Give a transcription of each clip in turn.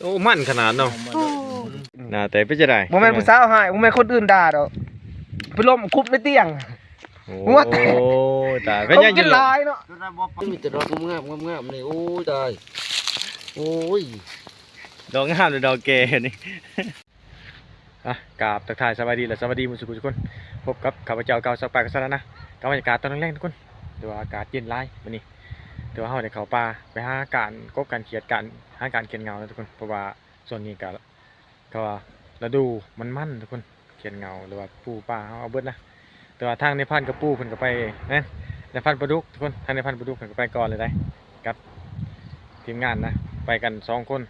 ໂອ້ ມັນຂະໜາດເນາະ. ໜ້າແຕກເປັນຈັ່ງໃດ? ບໍ່ແມ່ນຜູ້ສາວຮ້າຍ ບໍ່ແມ່ນຄົນອື່ນດ່າດອກ ໄປລົ້ມຄຸບໃນຕຽງ. ໂອ້ ຫົວແຕກ ຕາຍ ເຂົາກິນຫຼາຍເນາະ. ມີແຕ່ດອກງາມໆ ງາມໆ ນີ້. ໂອ້ຍ ຕາຍ ໂອ້ຍ ດອກງາມ ແລະ ດອກແກ່ນີ້. ອ່ະ ກາບທັກທາຍສະບາຍດີ ແລະ ສະຫວັດດີໝູ່ສູ່ຜູ້ສູ່ຄົນ. ພົບກັບຂ້າພະເຈົ້າ ກ່າວ ຊອກປາກ ກັບສາລະນະ. ກັບບັນຍາກາດຕອນແລງໆ ທຸກຄົນ ຖືວ່າອາກາດເຢັນຫຼາຍມື້ນີ້. ຖືວ່າເຮົາໄດ້ເຂົ້າປ່າໄປຫາການກົບ ການຂຽດ ການຫາການຂຽດເຫງົານະທຸກຄົນ ເພາະວ່າຊ່ວງນີ້ກະ ເຂົາວ່າລະດູມັນໆ ທຸກຄົນ ຂຽດເຫງົາ ຫຼືວ່າປູປາເຮົາເອົາເບິດນະ. ແຕ່ວ່າທາງນາຍພັນກັບປູເພິ່ນກໍໄປ ນາຍພັນປາດຸກ ທຸກຄົນ ທາງນາຍພັນປາດຸກເພິ່ນກໍໄປກ່ອນເລີຍໄດ໋ ກັບທີມງານນະ ໄປກັນສອງຄົນ.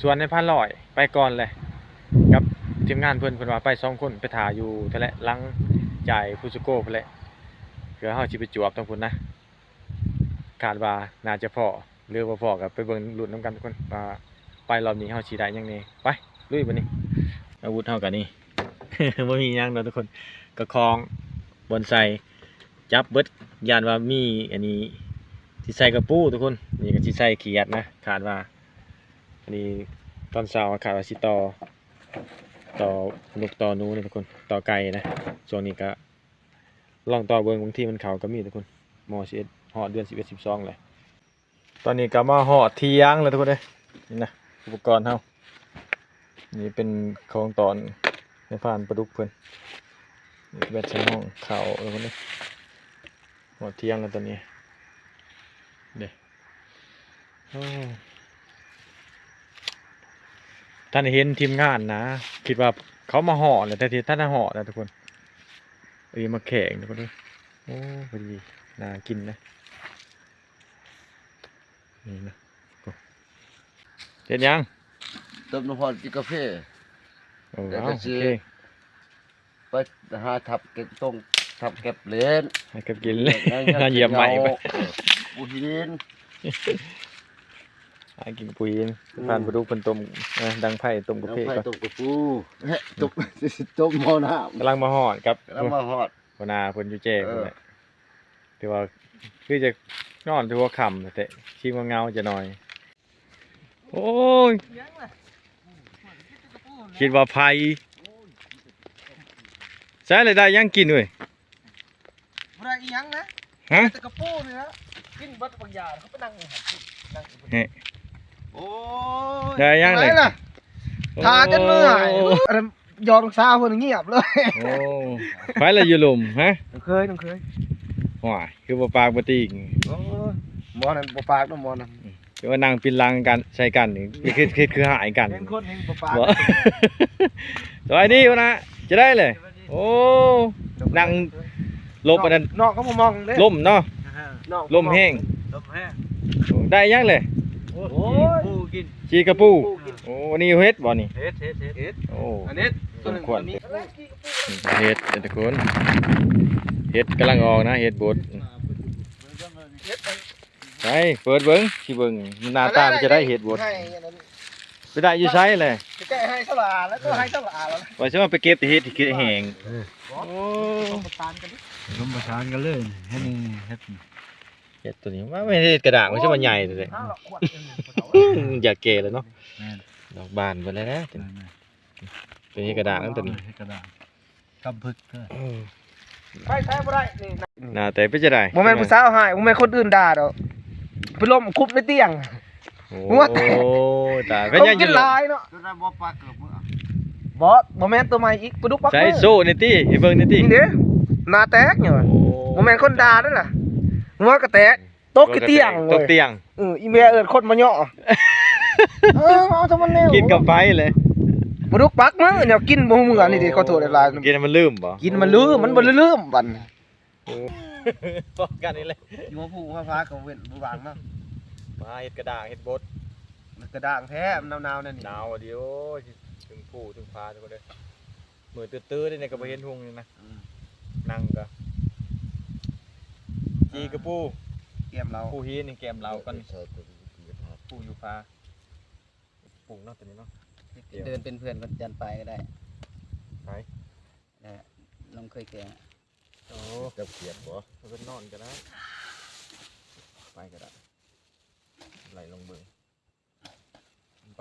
ສ່ວນນາຍພັນຮ້ອຍໄປກ່ອນແຫຼະ ກັບທີມງານເພິ່ນ ເພິ່ນວ່າໄປສອງຄົນ ໄປຖ້າຢູ່ຫັ້ນແຫຼະ ຫຼັງຈ່າຍພູສະໂກພຸ້ນແຫຼະ ເພື່ອເຮົາຊິໄປຈວບທາງພຸ້ນນະ. ຄາດວ່າໜ້າຈະພໍ້ ຫຼືບໍ່ພໍ້ກໍໄປເບິ່ງລຸ້ນນຳກັນທຸກຄົນ ວ່າໄປລອບນີ້ເຮົາຊິໄດ້ຫຍັງແດ່. ໄປ ລຸຍບາດນີ້. ອາວຸດເຮົາກໍນີ້ ບໍ່ມີຫຍັງດອກທຸກຄົນ ກະຄອງ ບ່ອນໃສ່ ຈັບເບິດ ຢ້ານວ່າມີອັນນີ້ ຊິໃສ່ກະປູທຸກຄົນ. ນີ້ກໍຊິໃສ່ຂຽດນະ ຄາດວ່າ ອັນນີ້ຕອນເຊົ້າຄາດວ່າຊິຕໍ່ ຕໍ່ນົກຕໍ່ໜູນະທຸກຄົນ ຕໍ່ໄກ່ນະ. ຊ່ວງນີ້ກໍລອງຕໍ່ເບິ່ງ ບາງທີມັນເຂົ້າກໍມີທຸກຄົນ. ມໍຊິບເອັດ ຮອດເດືອນສິບເອັດ ສິບສອງແລ້ວ. ຕອນນີ້ກໍມາຮອດຖຽງແລ້ວທຸກຄົນເອີຍ. ນີ້ນະ ອຸປະກອນເຮົາ ນີ້ເປັນຂອງຕອນນາຍພານປາດຸກເພິ່ນ ນີ້ແບັດສຳຮອງເຂົ້າທຸກຄົນເອີຍ. ຮອດຖຽງແລ້ວຕອນນີ້ເດ້. ໂອ້ ທ່ານເຫັນທີມງານນະ ຄິດວ່າເຂົາມາຮອດແລ້ວ ແຕ່ທີ່ທ່ານໄດ້ຮອດນະທຸກຄົນ. ເອີ ມາແຂ່ງທຸກຄົນເອີຍ. ໂອ້ ພໍດີ ໜ້າກິນນະ. ນີ້ນະ ໂອ້ ເຮັດຫຍັງ? ຕົ້ມນ້ຳຮ້ອນກິນກາເຟ. ໂອ້ ແລ້ວກໍຊິ ເອົາ ໂອເຄ ໄປຫາທັບເກັບຕົງ ທັບເກັບເຫຼັ້ນ ຫາເກັບກິນເຫຼັ້ນ ຫາຢຽບໄມ້ໄປ. ເອີ ປູຫີນ ຫາກິນປູຫີນ. ອືມ ຜ່ານປາດຸກເພິ່ນຕົ້ມ ເອີ ດັງໄຟຕົ້ມກາເຟ ດັງໄຟ ກ່ອນ ຕົ້ມກະປູ ເອີ ຕົ້ມ ຕົ້ມໝໍ້ນ້ຳ ກຳລັງມາຮອດ ກັບ ກຳລັງມາຮອດ ຫົວໜ້າເພິ່ນຢູ່ແຈພຸ້ນແຫຼະ. ເອີ ຖືວ່າຄືຈະນອນແຕ່ຫົວຄ່ຳແທ້ ຊິເຫງົາໆ ຈັກໜ່ອຍ. ໂອ້ຍ ຄິດວ່າໃຜ ໃສ່ລະໄດ້ຫຍັງກິນເວີຍ? ບໍ່ໄດ້ອີ່ຫຍັງນະ ຮະ ແຕ່ກະປູນີ້ລະ ກິນເບິດບາງຢ່າງ ເຂົາໄປນັ່ງຢູ່ຫັ້ນ ນັ່ງຢູ່ພຸ້ນ. ໂອ້ຍ ໄດ້ຫຍັງເລີຍ ໄດ້ລະ ຖ້າຈົນເມື່ອຍ. ໂອ້ຍ ອັນນັ້ນ ຢອກສາວເພິ່ນງຽບເລີຍ. ໂອ້ ໃຜລະຢູ່ລຸ່ມ ຮະ? ນ້ອງເຄີຍ ນ້ອງເຄີຍ. ໂອ້ຍ ຄືບໍ່ປາກບໍ່ຕີງ. ໂອ້ຍ ໝໍນັ້ນບໍ່ປາກດອກ ໝໍນັ້ນ. ອືມ ຄືວ່ານັ່ງປິ່ນຫຼັງກັນ ໃສ່ກັນນີ້ ເຮັດ ເຮັດຄືຮ້າຍກັນ ເຫັນຄົນແຮ່ງບໍ່ປາກ. ບໍ່ ສະບາຍດີຫົວໜ້າ ຈະໄດ້ເລີຍ. ໂອ້ ນັ່ງຫຼົບອັນນັ້ນ ນ້ອງກໍບໍ່ມອງເດ້ ລົມເນາະ ລົມແຮງ ລົມແຮງ. ໂອ້ ໄດ້ຫຍັງເລີຍ? ໂອ້ຍ ປູກິນ ຈີ່ກະປູ. ໂອ້ ອັນນີ້ເຫັດບໍ່ນີ້? ເຫັດ ເຫັດ ເຫັດ. ໂອ້ ອັນນີ້ ສົມຄວນ ເຫັດເດີທຸກຄົນ ເຫັດກຳລັງອອກນະ ເຫັດບົດ. ໄປເປີດເບິ່ງ ຊິເບິ່ງໜ້າຕາເປັນຈັ່ງໃດ ເຫັດບົດ. ໄປໄດ້ຢູ່ໃສແຫຼະ? ໄປແກະໄຮ່ຊະຫວາແລ້ວ ກໍໄຮ່ຊະຫວາແລ້ວ ວ່າຊິວ່າໄປເກັບແຕ່ເຫັດທີ່ແຫ້ງ. ເອີ ໂອ້ ປະສານກັນ ປະສານກັນເລີຍ. ເຫັດນີ້ ເຫັດ ເຫັດຕົວນີ້ ວ່າແມ່ນເຫັດກະດ້າງ ມັນຊິວ່າໃຫຍ່ແທ້. ຢາກແກ່ແລ້ວເນາະ. ແມ່ນ ດອກບານເບິດແລ້ວນະ. ແມ່ນໆ ເປັນເຫັດກະດ້າງນັ້ນຕົວນີ້ ເຫັດກະດ້າງ ກຳພຶກ. ເອີ ໄປໃສບໍ່ໄດ້ນີ້. ໜ້າແຕກເປັນຈັ່ງໃດ? ບໍ່ແມ່ນຜູ້ສາວຮ້າຍ ບໍ່ແມ່ນຄົນອື່ນດ່າດອກ ໄປລົ້ມຄຸບໃນຕຽງ. ໂອ້ ຫົວແຕກ ຕາຍ ເຂົາກິນຫຼາຍເນາະ. ຕົວນັ້ນບໍ່ປາກເກີບມື້ ບໍ່ ບໍ່ແມ່ນ ຕົວໃໝ່ອີກ ປາດຸກປັກ ໃສ່ ມື້ ໂຊແດ່ຕິ ໃຫ້ເບິ່ງແດ່ຕິ. ນີ້ເດ້ ໜ້າແຕກນີ້ຫວາ. ໂອ້ ບໍ່ແມ່ນຄົນດ່າເດ້ລະ ຫົວກໍແຕກ. ຕົກຄືຕຽງເວີຍ ຕົກຕຽງ. ເອີ ອີແມ່ເອີ້ນຄົນມາເຍາະ. ເອີ ເອົາທຳມັນແນວ ກິນກັບໄປເລີຍ ປາດຸກປັກມື້ ແນວກິນບໍ່ຮູ້ເມື່ອນີ້ເດ້. ຂໍໂທດຫຼາຍໆ ກິນໃຫ້ມັນລືມບໍ່? ກິນໃຫ້ມັນລືມ ມັນບໍ່ໄດ້ລືມບັດນີ້. ໂອ້ ພໍ້ກັນນີ້ແຫຼະ ຢູ່ພູມາຟ້າກໍເວັ້ນບໍ່ຫວ່າງເນາະ. ມາເຮັດກະດ້າງ ເຮັດບົດ ກະດ້າງແທ້ ໜາວໆ ແນວນີ້ ໜາວດີ. ໂອ້ຍ ເທິງພູເທິງຜາທຸກຄົນເດີ. ມືຕື້ໆ ເດນີ້ກໍບໍ່ເຫັນຮຸ່ງນີ້ນະ. ອືມ ນັ່ງກໍ ຈີ່ກະປູ ແກ້ມເຫຼົ້າ ປູຫີນນີ້ແກ້ມເຫຼົ້າກັນ ປູຢູ່ຜາ ປູເນາະ ຕົວນີ້ເນາະ. ເດີນເປັນເພື່ອນວັນຈັນໄປກໍໄດ້. ໄປ ແລະ ນ້ອງເຄີຍແກ່. ໂອ້ ຈັບຂຽດບໍ່? ເພິ່ນນອນກໍໄດ້ ໄປກໍໄດ້ ໄຫຼລົງເບິ່ງ. ໄປ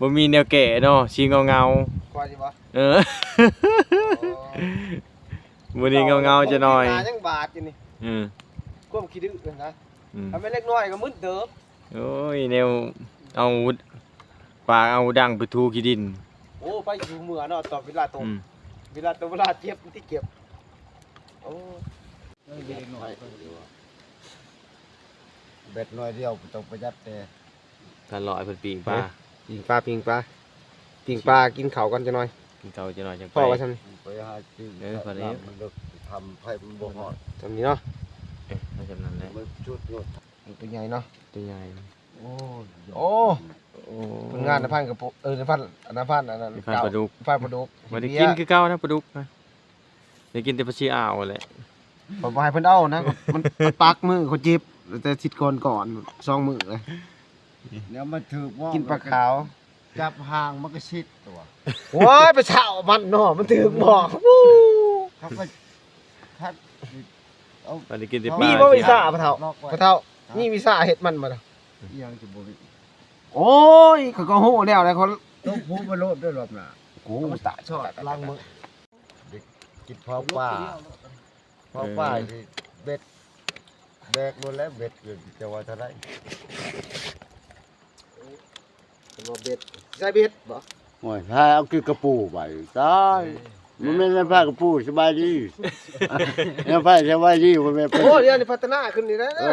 ບໍ່ມີແນວແກ້ເນາະ ສີເງົາໆ ກວ່າຢູ່ບໍ່? ເອີ ໂອ້ ມື້ນີ້ເງົາໆຈັກໜ້ອຍ ເຂົາບໍ່ມີຕາຍັງບາດຢູ່ນີ້ ເອີ ຄວາມຂີ້ດື້ນະ ອືມ ຖ້າແມ່ນເດັກນ້ອຍກໍມຶນເຕີບ ໂອ້ຍ ແນວເອົາ ປາກເອົາດັງໄປຖູຂີ້ດິນ ໂອ້ ໄປຢູ່ເມືອເນາະ ຕອນເວລາໂຕ ອືມ ເວລາໂຕ ເວລາເຈັບ ມັນຊິເຈັບ ໂອ້ ເອີ ເດັກນ້ອຍ ແບັດໜ້ອຍດຽວ ບໍ່ຕ້ອງປະຢັດແດ່ ພັນຮ້ອຍ ເພິ່ນປີ້ງປາ ປີ້ງປາ ປີ້ງປາ ປີ້ງປາ ກິນເຂົ້າກ່ອນຈັກໜ້ອຍ ກິນເຂົ້າຈັກໜ້ອຍຈັ່ງໄປ ພໍວ່າຊັ້ນ ໄປຫາຊື້ ເອີ ພໍແລ້ວ ນ້ຳມັນເລິກ ທຳໄຟມັນບໍ່ຮອດ ຊ່ຳນີ້ເນາະ ເອີ ເອົາຊ່ຳນັ້ນແຫຼະ ມັນຊຸດໂລດ ໂຕໃຫຍ່ເນາະ ໂຕໃຫຍ່ ໂອ້ ໂອ້ ໂອ້ ຜົນງານນາຍພັນກະໂປ ເອີ ນາຍພັນ ນາຍພັນອັນນັ້ນ ນາຍພັນປາດຸກ ນາຍພັນປາດຸກ ບໍ່ໄດ້ກິນຄືເກົ່ານະປາດຸກນະ ໄດ້ກິນແຕ່ປາຊີອ່າວແຫຼະ ຂ້ອຍບໍ່ໃຫ້ເພິ່ນເອົານະ ມັນ ມັນປັກມືຂ້ອຍເຈັບ ແຕ່ທິດກ່ອນໆ ສອງມື້ເລີຍ ແລ້ວມັນຖືກບໍ່ ກິນປາຂາວ ຈັບຫາງມັນກໍຊິດຕົວະ ໂອ້ຍ ໄປເຊົາມັນເນາະ ມັນຖືກບໍ່ ເຂົາກໍຄັດ ເອົາ ມັນໄດ້ກິນແຕ່ປາ ມີບໍ່ວິຊາພໍ່ເຖົ້າ ພໍ່ເຖົ້າ ມີວິຊາເຮັດມັນບໍ່ລະ ອີຫຍັງຊິບໍ່ມີ ໂອ້ຍ ຂ້ອຍກໍຮູ້ແລ້ວແຫຼະ ຂ້ອຍ ຕົກຫົວມາໂລດເດີລອບໜ້າ ກູຕາຍ ຊອດລ້າງມື ເດັກກິນເຜົາປາ ເຜົາປາ ເອີ ຊິເບັດ ແບກໂລດແລ້ວເບັດ ຈະວ່າເທົ່າໃດ ເປັນວ່າເບັດ ໃສ່ເບັດບໍ່? ໂອ້ຍ ພາເອົາກິນກະປູໄປ ຕາຍ ເອີ ບໍ່ແມ່ນພາກະປູ ສະບາຍດີ ແນວພາສະບາຍດີ ບໍ່ແມ່ນ ໂອ້ ດຽວນີ້ພັດທະນາຂຶ້ນນີ້ນະ ເອີ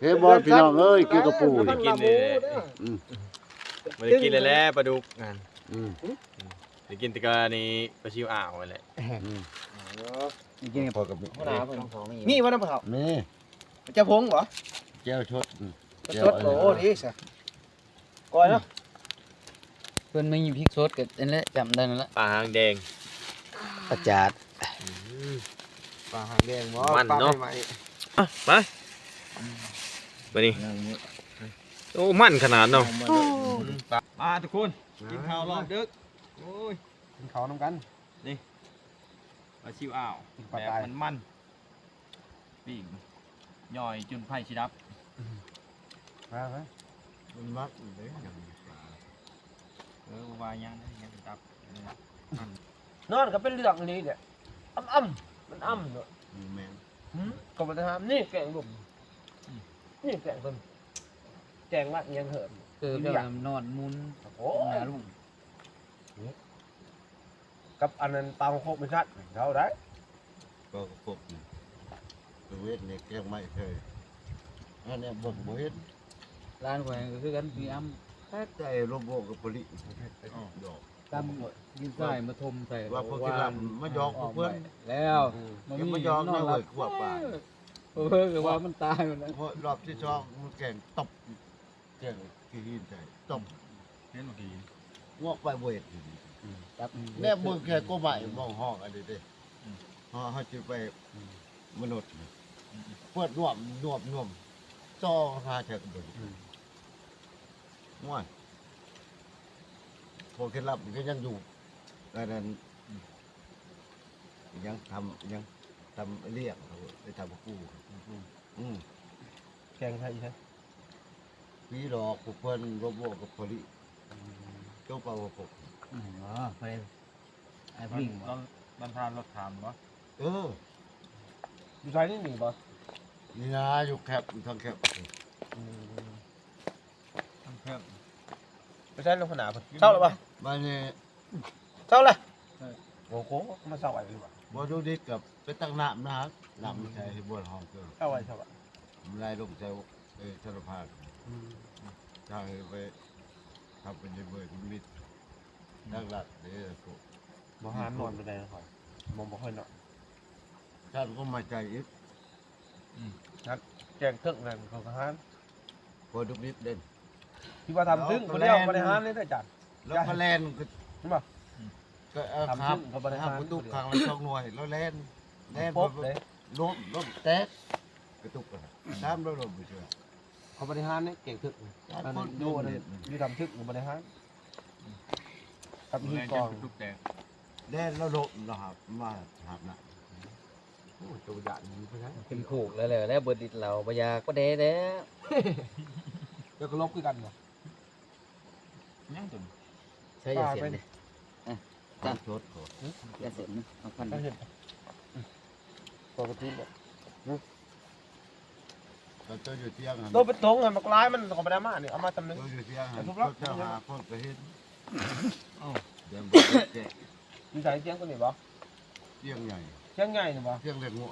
ເຫັນບໍ່ພີ່ນ້ອງເອີຍ ກິນກະປູ ບໍ່ໄດ້ກິນນີ້ແຫຼະ ອືມ ບໍ່ໄດ້ກິນແລ້ວແຫຼະປາດຸກຫັ້ນ ອືມ ໄດ້ກິນແຕ່ກະນີ້ປາຊິວອ່າວຫັ້ນແຫຼະ ອືມ ໄດ້ກິນ ພໍກັບ ຫົວໜ້າເພິ່ນ ມີບໍ່ນຳເຂົາ? ມີ ເຈົ້າຜົງບໍ່? ແຈ່ວສົດ ແຈ່ວສົດ ໂອ້ ດີຊະ ກ້ອຍເນາະ ເພິ່ນມີພິກສົດກໍອັນແຫຼະ ຈ້ຳໄດ້ນັ້ນລະ ປາຫາງແດງ ປາຈາດ ອືມ ປາຫາງແດງບໍ່? ມັນເນາະ ປາໃໝ່ໆ ມາ ມາ ບາດນີ້ ໂອ້ ມັນຂະໜາດເນາະ ມາ ມາທຸກຄົນ ກິນເຂົ້າລອບດຶກ ໂອ້ຍ ກິນເຂົ້ານຳກັນ ນີ້ ປາຊິວອ່າວ ກິນປາຕາຍ ແບບມັນໆ ປີ້ງ ຍ່ອຍຈົນໄຟຊິດັບ ມາ ມາ ມັນມັກຢູ່ເດ້ ເອີ ບໍ່ວ່າຫຍັງເດ້ ຍັງຊິດັບ ເອີ ມັນ ນອນກໍເປັນເລື່ອງອີ່ຫຼີແຫຼະ ອຳໆ ມັນອຳເນາະ ອືມ ແມ່ນ ຫື ກໍບໍ່ໄດ້ຫ້າມ ນີ້ແກງລຸ່ມ ອືມ ນີ້ແກງເພິ່ນ ແກງວ່າອີ່ຫຍັງເຫີນ ເອີ ນອນໝູນ ໂອ້ຍ ໜ້າລຸງ ກັບອັນນັ້ນປາຫົວໂຄກມັນຊັດ ເຮົາໄດ້ ປາກະປົກນີ້ ຕະເວັນນີ້ແກງໄມ້ໃສ່ ອັນນີ້ເບິ່ງບໍ່ເຫັນ ຮ້ານຂ້ອຍກໍຄືກັນ ມີອຳ ແທ້ໃຈໂລໂບກັບປະລິ ດອກ ຕຳດິນຊາຍມາຖົມໃສ່ ວ່າພວກກິນລາບມາຢອກພວກເພິ່ນ ແລ້ວ ອືມ ມາຢອກນຳເວີຍ ຂວບປາ ເພິ່ນກໍວ່າມັນຕາຍໝົດແລ້ວ ເພາະລອບທີສອງມັນແກງຕົບ ແກງຂີ້ຫີນໃສ່ ຕົ້ມ ເຫັນບໍ່ຂີ້ຫີນ ງອກໄປບໍ່ເຫັນ ອືມ ແນມເບິ່ງແຄ່ກົກໄມ້ ມອງຫ້ອງອັນນີ້ເດ້ ອືມ ເຮົາ ເຮົາຊິໄປ ອືມ ມະນຸດ ອືມ ເປີດນວມ ນວມ ນວມ ຊໍຫາແທ້ກໍບໍ່ເຫັນ ອືມ ໂອ້ຍ ພວກເຄັດລັບມັນກໍຍັງຢູ່ ອັນນັ້ນ ອືມ ຍັງທຳ ຍັງທຳລ້ຽງ ໄປທຳປູ ອືມ ອືມ ແກງໃສ່ອີກໃສ? ປີດອກ ພວກເພິ່ນລວມຫົວກັບພໍລີ ອືມ ໂຈເປົ່າຫົວກົກ ອືມ ອໍ ໄປ ໄອ້ຜູ້ຍິງບໍ່? ບັນທານລົດຖາມບໍ່? ເອີ ຢູ່ໃສນີ້ ນີ້ບໍ່? ນີ້ນາ ຢູ່ແຄັບ ຢູ່ທາງແຄັບ ອືມ ທາງແຄັບ ໄປໃສລົງຂະໜາເພິ່ນ? ເຊົາແລ້ວບໍ່? ບາດນີ້ ເຊົາແລ້ວ ເອີ ໂອ້ໂຫ ມາເຊົາໄວ້ຢູ່ຫວາ? ບໍ່ດູດິດກັບໄປຕັກນ້ຳນະ ນ້ຳໃສ່ໃຫ້ບົວທອງເກີ ເຊົາໄວ້ ເຊົາໄວ້ ມັນໄຫຼລົງໃສ່ ເອີ ສາລະພານ ອືມ ທາງໄປ ທຳເປັນເບີດມິດ ອືມ ຫຼັກໆເດ້ ບໍ່ຫານນອນປານໃດນະຂ້ອຍ ບໍ່ ບໍ່ຄ່ອຍນອນ ທ່ານກໍມາໃຈອີກ ອືມ ນັ້ນແຈ້ງເຖິງນັ້ນເຂົາກໍຫານ ບໍ່ດຸກດິກເດ້ ທີ່ວ່າທຳເຖິງຜູ້ດຽວບໍ່ໄດ້ຫານເດ້ອາຈານ ແລ້ວກໍແລ່ນ ເຫັນບໍ່? ກໍເອົາ ທຳເຖິງເຂົາບໍ່ໄດ້ຫານ ປະຕູຂ້າງລະສອງໜ່ວຍ ແລ້ວແລ່ນ ແລ່ນ ປົບເດ້ ລົ້ມ ລົ້ມແຕກ ກະຕຸກ ອືມ ຕາມລະລົມໄປເທື່ອ ເຂົາບໍ່ໄດ້ຫານເດ້ແຈ້ງເຖິງ ອັນຢູ່ ຢູ່ທຳເຖິງບໍ່ໄດ້ຫານ ກັບຫີນກອງ ແລ່ນລະລົມລະຫັບ ມາຫາບນະ ໂອ້ ໂຕຢ້ານມັນເປັນຜູ້ໃດ ເປັນຜູ້ແລ້ວ ແລ້ວເບີດລິດເຫຼົ້າບໍ່ຢາກປານໃດແລ້ວ ເຈົ້າກໍລົບຄືກັນບໍ່? ຍັງຕົວນີ້ ໃຊ້ຢາເສັ້ນເດ້ ເອີ ຕາມໂທດເຂົາ ຢາເສັ້ນເນາະ ເອົາພັນ ເອົາເຫັນ ປົກກະຕິແຫຼະ ກໍເຈົ້າຢູ່ທຽງຫັ້ນ ໂຕເປັນຕົງຫັ້ນ ບັກຫຼາຍມັນກໍບໍ່ໄດ້ມານີ້ ເອົາມາຈຳໜຶ່ງ ເຈົ້າຢູ່ທຽງຫັ້ນ ເຈົ້າຫາຄົນກໍເຫັນ ເອົ້າ ດຽວບໍ່ໄດ້ແກະ ຢູ່ໃສທຽງຕົວນີ້ບໍ່? ທຽງໃຫຍ່ ທຽງໃຫຍ່ນີ້ບໍ່? ທຽງລ້ຽງງົວ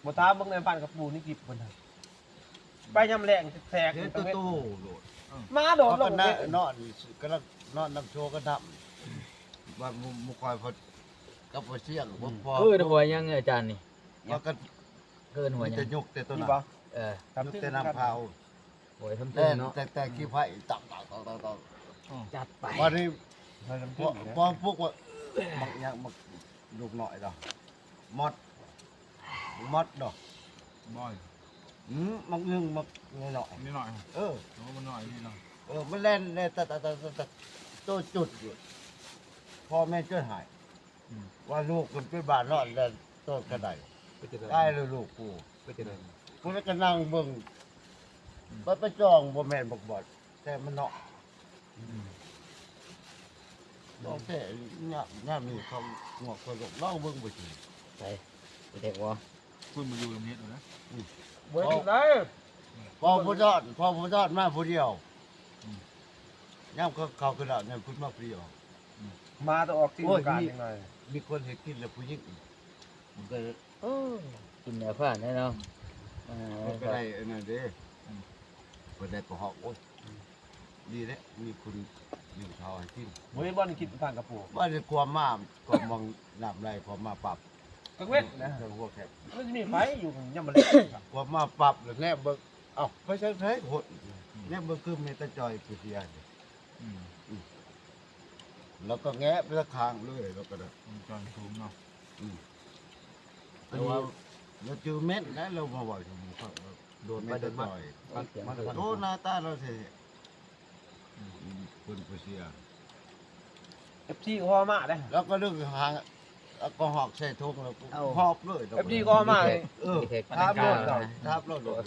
ບໍ່ຖາມເບິ່ງໃນບ້ານກະປູນີ້ກິບເພິ່ນຫັ້ນ ໄປຍາມແລງແຊກ ເຫັນໂຕໂຕໂລດ ມາໂດດລົງ ເຂົາກໍນອນ ກຳລັງນອນນຳໂຊກັນນຳ ວ່າໝູ່ ໝູ່ຂ້ອຍເພິ່ນກັບພໍ່ຊຽງ ອືມ ພໍ່ ເອີ້ນຫົວຫຍັງອາຈານນີ້ ວ່າກັນ ເອີ້ນຫົວຫຍັງ ມີແຕ່ຍົກແຕ່ຕົວນັ້ນ ເອີ ຍົກແຕ່ນ້ຳຂາວ ໂອ້ຍ ທຳ ແຕ່ ເນາະ ແຕ່ ແຕ່ຂີ້ໄພ ຕັບ ຕັບ ຕັບ ຕັບ ຕັບ ຈັດໄປ ບັດນີ້ ພໍ ພໍປຸກວ່າ ບັກຫຍັງ ບັກລູກນ້ອຍດອກ ມອດ ມອດດອກ ມອຍ ອືມ ບັກໜຶ່ງ ບັກນ້ອຍໆ ນ້ອຍໆ ເອີ ໂອ້ ມັນນ້ອຍນີ້ເນາະ ເອີ ມັນແລ່ນ ແລ່ນ ຕະ ຕະ ຕະ ຕະ ໂຕຈຸດຢູ່ ພໍ່ແມ່ຈົນຫາຍ ອືມ ວ່າລູກເປັນບ້ານນອນແລ່ນໂຕດກະໄດ ເປັນຈັ່ງໃດ ຕາຍແລ້ວລູກກູ ເປັນຈັ່ງໃດ ຜູ້ໃດກໍນັ່ງເບິ່ງ ອືມ ໄປ ໄປຈ້ອງ ບໍ່ແມ່ນບັກບອດ ແຕ່ມັນເນາະ ອືມ ນ້ອງແທ້ຍາມ ຍາມນີ້ເຂົາງອກເຂົາລົງ ລອງເບິ່ງບໍ່ຈິງ ໃສ ເດັກບໍ່ ຄຸນມາຢູ່ນຳເຮັດເອົານະ ອືມ ບໍ່ໄດ້ ພໍຜູ້ດອນ ພໍຜູ້ດອນມາຜູ້ດຽວ ອືມ ຍາມເຂົາ ເຂົາຂຶ້ນລະ ຍາມຂຶ້ນມາຜູ້ດຽວ ອືມ ມາແຕ່ອອກທີ່ ໂອ້ຍ ການ ມີ ຍັງໄງ ມີຄົນເຮັດກິນແລ້ວຜູ້ຍິງ ມັນກໍ ໂອ້ ກິນແນວຜ່ານແນ່ເນາະ ເອີ ມັນກໍໄດ້ອັນນັ້ນເດ້ ອືມ ເພິ່ນໄດ້ປະຫອກ ໂອ້ຍ ອືມ ດີແຫຼະ ມີຄົນໜຶ່ງເຂົ້າໃຫ້ກິນ ບໍ່ເຫັນບໍ່ໄດ້ກິນຜ່ານກະປູ ວ່າໄດ້ຄວາມມາ ຄວາມມອງນ້ຳໄຫຼ ຄວາມມາປັບ ກາງເວັນນະ ເທິງຫົວແຄມ ມັນຊິມີໃຜຢູ່ຍາມມື້ແລງ ຄວາມມາປັບ ແລ້ວແນມເບິ່ງ ເອົ້າ ໄປໃສໃຜໂຫດ ອືມ ແນມເບິ່ງຄືແມ່ຕາຈ່ອຍຜູ້ເສຍ ອືມ ອືມ ແລ້ວກໍແງະໄປທາງຂ້າງເລີຍ ແລ້ວກໍໄດ້ ມັນຈອນສູງເນາະ ອືມ ແຕ່ວ່າລາວຈື່ແມ່ນນະ ລາວມາເວົ້າຢູ່ໝູ່ເຂົາ ໂດນໄປໂດນມາ ໂອ້ ໜ້າຕາລາວເທ່ ອືມ ເພິ່ນຜູ້ເສຍ ເອັຟຊີກໍພໍມາເດ້ ລາວກໍດຶງຫາ ແລ້ວກໍຫອກໃສ່ຖົງ ແລ້ວກໍຫອບເລີຍ ເອັຟຊີກໍພໍມາ ເອີ ຖາມໂລດ ຖາມໂລດ ເອັ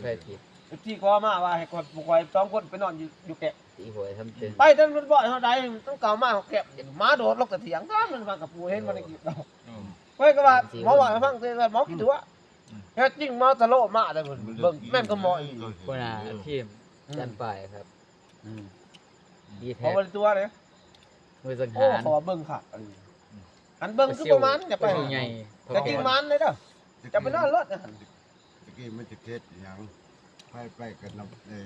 ຟຊີກໍພໍມາວ່າໃຫ້ຂ້ອຍ ພວກຂ້ອຍສອງຄົນໄປນອນຢູ່ ຢູ່ແຄມ ຕີຫວຍທຳເປັນ ໄປຕັ້ງລົດບ່ອນເຮົາໄດ້ ຕັ້ງເກົ່າມາເຮົາແຄມ ໝາໂດດລົງຕະຖຽງ ຕາມມັນມາກັບປູເຫັນບໍ່ໄດ້ກິນດອກ ອືມ ຂ້ອຍກໍວ່າ ໝໍເວົ້າໃຫ້ຟັງ ແຕ່ວ່າໝໍຄິດຕົວະ ອືມ ແທ້ຈິງໝໍຕະໂລມາເດ້ ເບິ່ງ ແມ່ນກໍໝໍອີ່ຫຼີ ຫົວໜ້າທີມ ອືມ ຈັນປາຍຄັບ ອືມ ດີແທ້ ເຂົາບໍ່ໄດ້ຕົວະເດ້ ໜ່ວຍສັງຫານ ໂອ້ ເຂົາວ່າເບິ່ງຄັກ ອືມ ອັນເບິ່ງຄືປະມານ ຢ່າໄປ ໃຫຍ່ ແທ້ຈິງມັນເດ້ ຢ່າໄປນອນລົດນະ ຕະກີ້ມັນຈະເຮັດຫຍັງ ໃຜໄປກັນນຳ ເອີ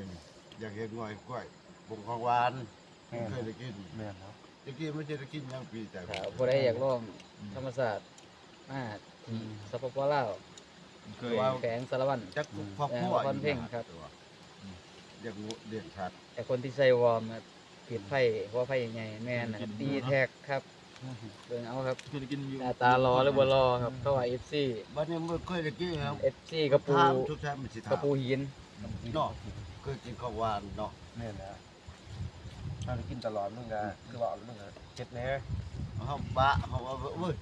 ຢາກເຮັດງົວເຮັດກ້ວຍ ປຸງຂອງຫວານ ແມ່ນ ເຄີຍໄດ້ກິນ ແມ່ນເນາະ ຕະກີ້ມັນຈະໄດ້ກິນຫຍັງປີກາຍ ຖ້າຜູ້ໃດຢາກລອງ ອືມ ທຳມະຊາດ ມາທີ່ ອືມ ສປປ ລາວ ເຄີຍ ແຂວງສາລະວັນ ຈັກຄອບຄົວ ນະຄອນເພັງຄັບ ອືມ ຢາກງວດລ້ຽງສັດ ແຕ່ຄົນທີ່ໃສ່ວອມ ຕິດໄຟ ຫົວໄຟໃຫຍ່ ແມ່ນ ເຄີຍໄດ້ກິນ ດີແທັກຄັບ ເບິ່ງເອົາຄັບ ເຄີຍໄດ້ກິນຢູ່ ໜ້າຕາຫຼໍ່ຫຼືບໍ່ຫຼໍ່ຄັບ ອືມ ເພາະວ່າເອັຟຊີ ບັດນີ້ບໍ່ເຄີຍໄດ້ກິນ ເອັຟຊີກະປູ ຖາມສຸດທ້າຍມັນຊິຖາມ ກະປູຫີນເນາະ ເຄີຍກິນຂອງຫວານເນາະ ແມ່ນແລ້ວ ເຮົາໄດ້ກິນຕະຫຼອດ ມຶງກະ ອືມ ຄືວ່າ ມຶງກະເຮັດແດ່ ເຮົາປະ ເຮົາວ່າ ໂອ້ຍ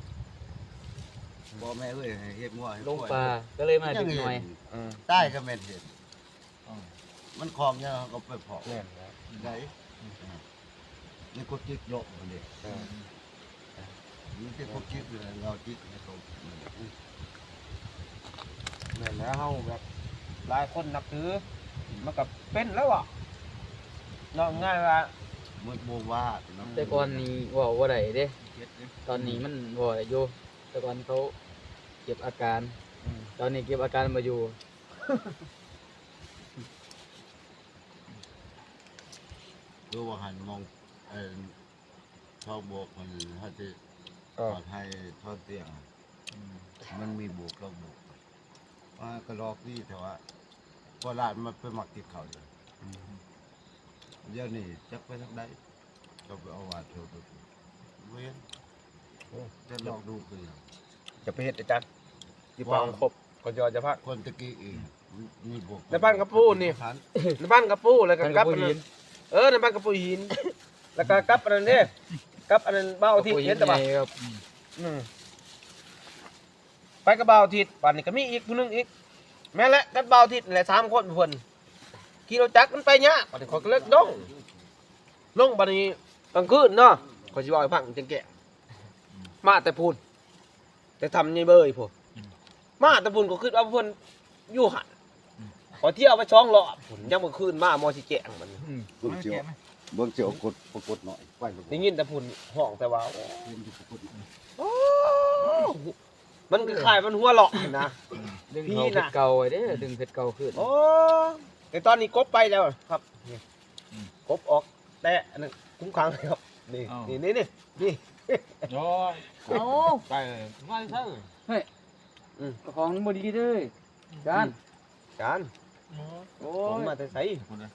ບໍ່ແມ່ເອີຍ ໃຫ້ເຮັດງົວໃຫ້ ລົງປ່າ ກໍເລີຍມາເດັກນ້ອຍ ເອີ ຕາຍກໍແມ່ນເຮັດ ອືມ ມັນຂອງຫຍັງເຮົາກໍໄປເພາະ ແມ່ນແລ້ວ ໄດ້ ອືມ ມີຄົນຈິກເຍາະ ເອີ ມີແຕ່ຄົນຈິກເລີຍ ເຮົາຈິກໃຫ້ເຂົາ ແມ່ນແລ້ວ ເຮົາແບບ ຫຼາຍຄົນນັບຖື ມັນກໍເປັນແລ້ວອະ ເນາະ ງ່າຍວ່າ ໝົດໂມວາດເນາະ ແຕ່ກ່ອນນີ້ເວົ້າບໍ່ໄດ້ເດ້ ຕອນນີ້ມັນເວົ້າໄດ້ຢູ່ ແຕ່ກ່ອນເຂົາເກັບອາການ ອືມ ຕອນນີ້ເກັບອາການບໍ່ຢູ່ ຄືວ່າຫັ້ນ ມອງ ເອີ ຊອກບວກມັນ ເຮົາຊິ ເອີ ຖອດໄຮ່ຖອດຕຽງ ອືມ ມັນມີບວກຊອກບວກ ວ່າກະລອກດີແທ້ວ່າ ໂບລານມັນໄປມັກກິນເຂົ້າຢູ່ ອືມ ດຽວນີ້ຈັກໄປທາງໃດ ກໍໄປເອົາຫວານໂທດ ບໍ່ເຫັນ ໂອ້ ຈະລອກດູຄືຫຍັງ ຈະໄປເຮັດອາຈານ ກິນປາຄົບ ກໍຢໍຈະພາກ ຄົນຕະກີ້ອີກ ອືມ ມີບວກ ໃນບ້ານກະປູນີ້ ໃນບ້ານກະປູ ແລ້ວກໍກັບອັນນັ້ນ ເອີ ໃນບ້ານກະປູຫີນ ແລ້ວກໍກັບອັນນັ້ນເດ້ ກັບອັນນັ້ນ ບ່າວອາທິດ ເຫັນແຕ່ວ່າ ອືມ ໄປກັບບ່າວອາທິດ ບາດນີ້ກໍມີອີກຜູ້ໜຶ່ງອີກ ແມ່ນແຫຼະ ກັບບ່າວອາທິດນີ້ແຫຼະ ສາມຄົນເພິ່ນ ຂີ່ລົດຈັກມັນໄປຍາກ ບາດນີ້ຂ້ອຍກໍເລີຍລົງ ລົງ ບາດນີ້ ກາງຄືນເນາະ ຂ້ອຍຊິເວົ້າໃຫ້ຟັງແຈ້ງໆ ມາແຕ່ພຸ້ນ ແຕ່ຖ້ຳໃຫຍ່ເບີຍພຸ້ນ ມາແຕ່ພຸ້ນ ກໍຄິດວ່າເພິ່ນຢູ່ຫັ້ນ ຂ້ອຍທ່ຽວໄປສອງຮອບພຸ້ນ ຍາມກາງຄືນມາ ໝໍຊິແຈ້ງບັດນີ້ ອືມ ເບິ່ງຊິ ເບິ່ງຊິປາກົດ ປາກົດໜ້ອຍ ໄປແລ້ວ ໄດ້ຍິນແຕ່ພຸ້ນຮ້ອງ ແຕ່ວ່າ ໂອ້ ໂອ້ ມັນຄ້າຍໆ ມັນຫົວເລາະຫັ້ນນະ ດຶງເຂົາເພັດເກົ່າໄວ້ເດ້ ອືມ ດຶງເພັດເກົ່າຄືນ ໂອ້ ແຕ່ຕອນນີ້ກົບໄປແລ້ວຄັບ ນີ້ ອືມ ກົບອອກ ແຕ່ອັນນັ້ນຄຸ້ມຄັງແລ້ວ ນີ້ ອ້າວ ນີ້ ນີ້ ນີ້ ໂອ້ຍ ເອົາ ໄປ ມາໃສ່ ເຮີ້ຍ ອືມ ເຈົ້າຂອງມັນບໍ່ດີເດີ້ ຈານ ຈານ ໂອ້ຍ ຂອງມາແຕ່ໃສ ພຸ້ນນະ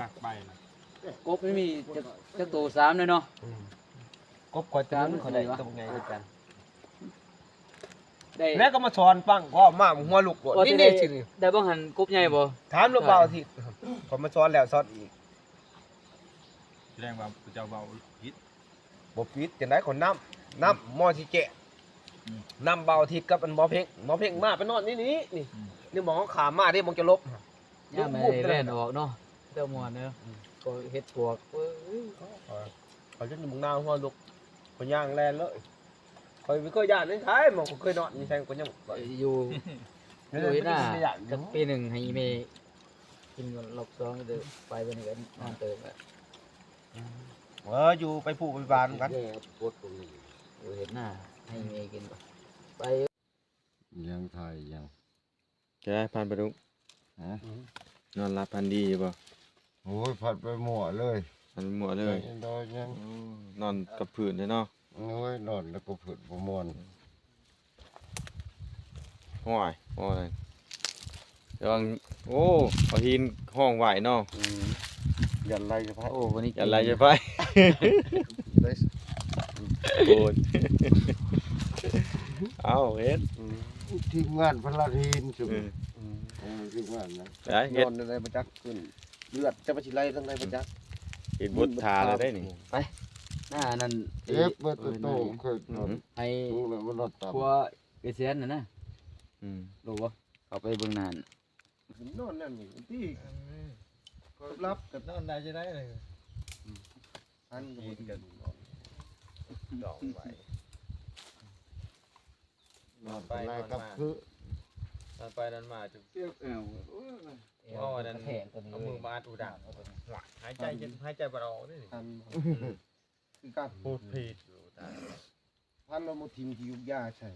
ລັກໄປນະ ກົບມັນມີຈັກ ຈັກໂຕ ສາມເລີຍເນາະ ອືມ ກົບຂ້ອຍຕົວໜຶ່ງ ຂ້ອຍໄດ້ຕົວໃຫຍ່ຄືກັນ ໄດ້ ແລ້ວກໍມາສອນຟັງ ກໍມາຫົວລຸກໂລດ ນີ້ ນີ້ ໄດ້ ໄດ້ບໍ່ຫັ້ນ ກົບໃຫຍ່ບໍ່ ຖາມລະບ່າວທິດ ຂ້ອຍມາສອນແລ້ວສອນອີກ ສະແດງວ່າເຈົ້າເວົ້າຜິດ ບໍ່ຜິດຈັ່ງໃດ ຂ້ອຍນຳ ນຳໝໍຊິແຈກ ອືມ ນຳບ່າວທິດກັບອັນໝໍເພັງ ໝໍເພັງມາໄປນອນນີ້ ນີ້ ນີ້ ອືມ ນີ້ໝໍຂ້າມມາເດ້ ໝໍຈະຫຼົບ ຍາມໃດແລ່ນອອກເນາະ ເຈົ້າມ່ວນເນາະ ອືມ ກໍເຮັດພວກ ເອີຍ ຂ້ອຍຈົນບັກນາວຫົວລຸກ ຂ້ອຍຍ່າງແລ່ນເລີຍ ຂ້ອຍບໍ່ເຄີຍຢ້ານໃດໆ ໝໍຂ້ອຍເຄີຍນອນຢູ່ໃສ ຂ້ອຍຍັງ ຢູ່ ຢູ່ເຮັດນາຈັກປີໜຶ່ງ ໃຫ້ອີ່ແມ່ກິນລອບສອງເດີ ໄປມື້ນີ້ກໍນອນຕື່ນແລ້ວ ເອີ ຢູ່ໄປພູໄປບານກັນ ເອີ ເຮັດນາໃຫ້ແມ່ກິນ ໄປ ຍັງຖ່າຍຍັງ ຈະໄດ້ພັນປາດຸກ ຮະ ນອນຫຼັບຝັນດີຢູ່ບໍ່? ໂອ້ຍ ພັນໄປມົ້ວເລີຍ ພັນໄປມົ້ວເລີຍ ໂອ້ ນອນກັບພື້ນເດ້ເນາະ ໂອ້ຍ ນອນແລ້ວກໍເພີດບໍ່ມ່ວນ ຫ້ວຍ ໂອ້ຍ ລະວັງ ໂອ້ ເອົາຫີນຫ້ອງໄວ້ເນາະ ອືມ ຢ້ານໄລ່ສະພາຍ ໂອ້ ວັນນີ້ຢ້ານໄລ່ສະພາຍ ໂອ້ຍ ເອົາເຮັດ ອືມ ທີມງານພະລາທີມ ອືມ ເອີ ທີມງານນະ ໄດ້ເຮັດ ນອນໄດ້ບໍ່ຈັກຂຶ້ນ ເລືອດຈະໄປຊິໄລ່ທາງໃດບໍ່ຈັກ ເຮັດບົດທ່າແລ້ວໄດ໋ນີ້ ໄປ ໜ້ານັ້ນ ເອັບເບິດໂຕ ເອີ ເຄີຍນອນ ໃຫ້ ເອີຍແຊນນັ້ນນະ ອືມ ຮູ້ບໍ່ ເຂົ້າໄປເບິ່ງໜ້າ ນອນນັ້ນນີ້ຕິ ເອີ ຫຼັບກໍນອນໄດ້ຈະໄດ້ເລີຍ ອືມ ອັນກໍບໍ່ດີກັນ ດອກໄວ້ ນອນໄປນອນມາ ນອນໄປນອນມາຈົນເຈັບແອວ ໂອ້ຍ ເອົາອັນນັ້ນ ເອົາມືມາອັດຫູດັງ ຫາຍໃຈ ຫາຍໃຈບໍ່ອອກເດ້ນີ້ ອືມ ຄືກັນ ໂພດເພດຢູ່ຕາຍ ພັນລະບໍ່ຖິ້ມທີ່ຢູກຢາໃສ່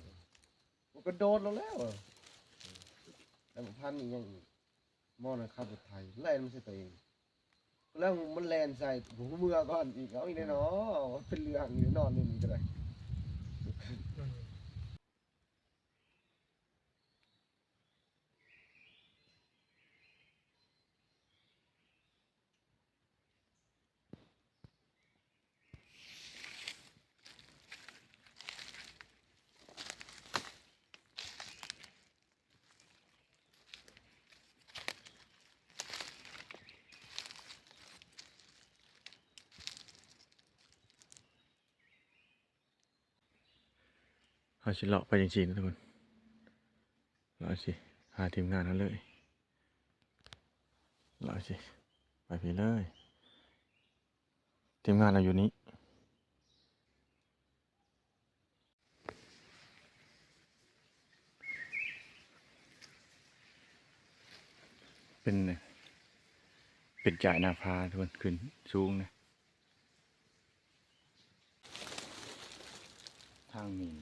ມັນກະໂດດແລ້ວ ແລ້ວພັນອີ່ຫຍັງອີກ ໝໍນັ້ນຂັບລົດໄຖ ແລ່ນມາໃສ່ຕົວເອງ ແລ້ວມັນແລ່ນໃສ່ ເມືອກ່ອນອີກ ເອົາອີກແນ່ເນາະ ເປັນເລື່ອງຢູ່ ນອນຢູ່ນີ້ກໍໄດ້. ເຮົາຊິເລາະໄປຈັ່ງຊີ້ນະທຸກຄົນ ເລາະຊິຫາທີມງານເຮົາເລີຍ ເລາະຊິໄປພີ້ເລີຍ ທີມງານເຮົາຢູ່ນີ້ ເປັນ ເປັນຈາຍໜ້າຜາທຸກຄົນ ຂຶ້ນສູງນະ. ທາງໝິ່ນ